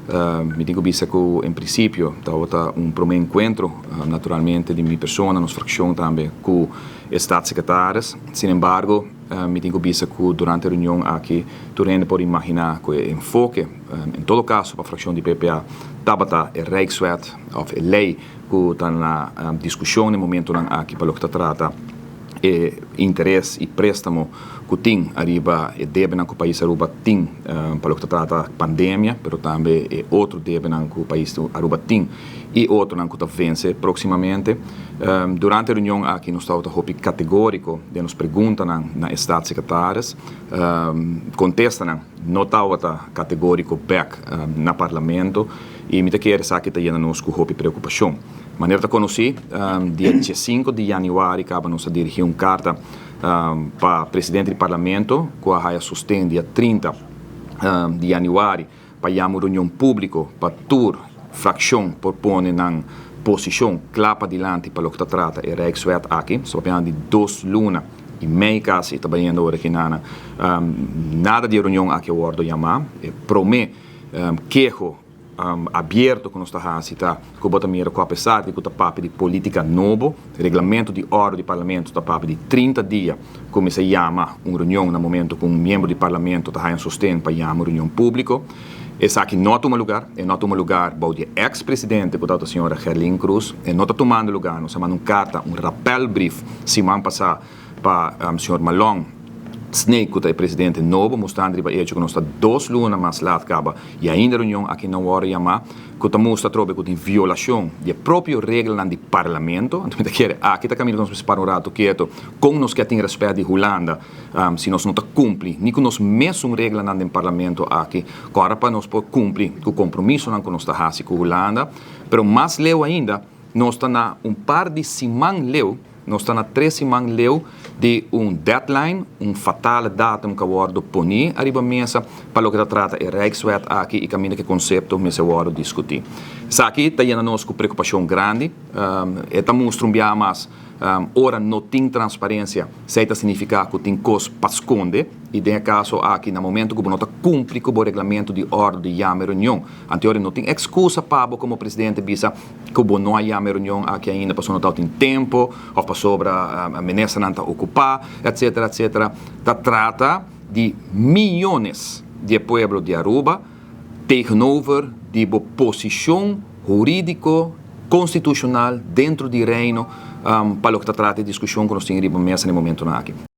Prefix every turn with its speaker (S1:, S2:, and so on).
S1: Mi tin ku bisa ku en prinsipio tabata un promé enkuentro, naturalmente di mi persona, nos frakshon tambe ku e staatssecretaris. Sin embargo, mi tin ku bisa ku durante e reunion aki tur hende por imaginá ku e enfoke, en todo kaso pa frakshon di PPA, tabata e Rijkswet òf e lei ku ta na diskushon na e momentunan aki pa loke ta trata e interes y prestamo cu tin ariba e debenan cu pais Aruba tin pa loke ta trata pandemia, pero tambe e otro debenan cu pais Aruba tin y otronan cu ta vence proximamente. Durante e reunion aki nos tabata hopi categorico den nos preguntanan na e staatssecretaris. Contestanan no tabata categorico bek na Parlamento y mi ta kere esaki ta yena nos cu hopi preocupacion. Manera ta konosí, dia diesinku di yanüari kaba nos a dirigí un karta pa presidente di Parlamento ku a haya sosten dia 30 di yanüari pa yama un reunion públiko pa tur frakshon por pone nan posishon kla padilanti pa loke ta trata e Rijkswet aki. So papia di 2 luna i mei kasi ta bayendo ora kinana. Nada di e reunion aki a wòrdu yamá. E promé keho abierto ku nos ta hasi ta ku bo ta mira ku apesar di ku ta papia di polítika nobo, reglamento di òrdu di Parlamento ta papia di 30 dia ku mester yama un reunion na momento ku un miembro di Parlamento ta haña sosten pa yama un reunion públiko. Esaki no a tuma lugá, e no a tuma lugá bou di eks presidente ku tabata señora Gerlin Cruz, e no ta tumando lugá. Nos a manda un karta, un rappelbrief, siman pasá pa señor Malon Snake ku ta e presidente nobo, mustrando riba echo ku nos ta 2 luna mas lat kaba i ainda reunion aki no wòrdu yamá, ku ta mustra atrobe ku tin violashon di e propio reglanan di Parlamento. Anto mi ta kere aki ta kaminda ku nos mester para un ratu ketu kon nos ke tin rèspèt di Hulanda si nos no ta kumpli ni ku nos mesun reglanan den Parlamento aki, ku ora pa nos por kumpli ku kompromisonan ku nos ta hasi ku Hulanda. Pero mas leu ainda, nos ta na un par di siman leu, nos ta na 3 siman leu di un deadline, un fatale datum ku a wòrdu poní ariba mesa pa loke ta trata e Rijkswet aki i kaminda ku e konsepto mester wòrdu diskutí. Esaki ta yena nos ku preokupashon grandi. E ta mustra un biaha mas, ora no tin transparensia, esei ta signifiká ku tin kos pa skonde i den e kaso aki na momento ku bo no ta kumpli ku bo reglamento di òrdu di yama e reunion, anto no tin ekskusa pa bo komo presidente bisa ku bo no a yama e reunion aki ainda pasobra no tin tempu òf pasobra ministernan ta okupá, etcétera, etcétera. Ta trata di miónes di pueblo di Aruba tegenover di bo posishon hurídiko konstitushonal dentro di Reino pa loke ta trata e diskushon ku nos tin riba mesa na e momentonan aki.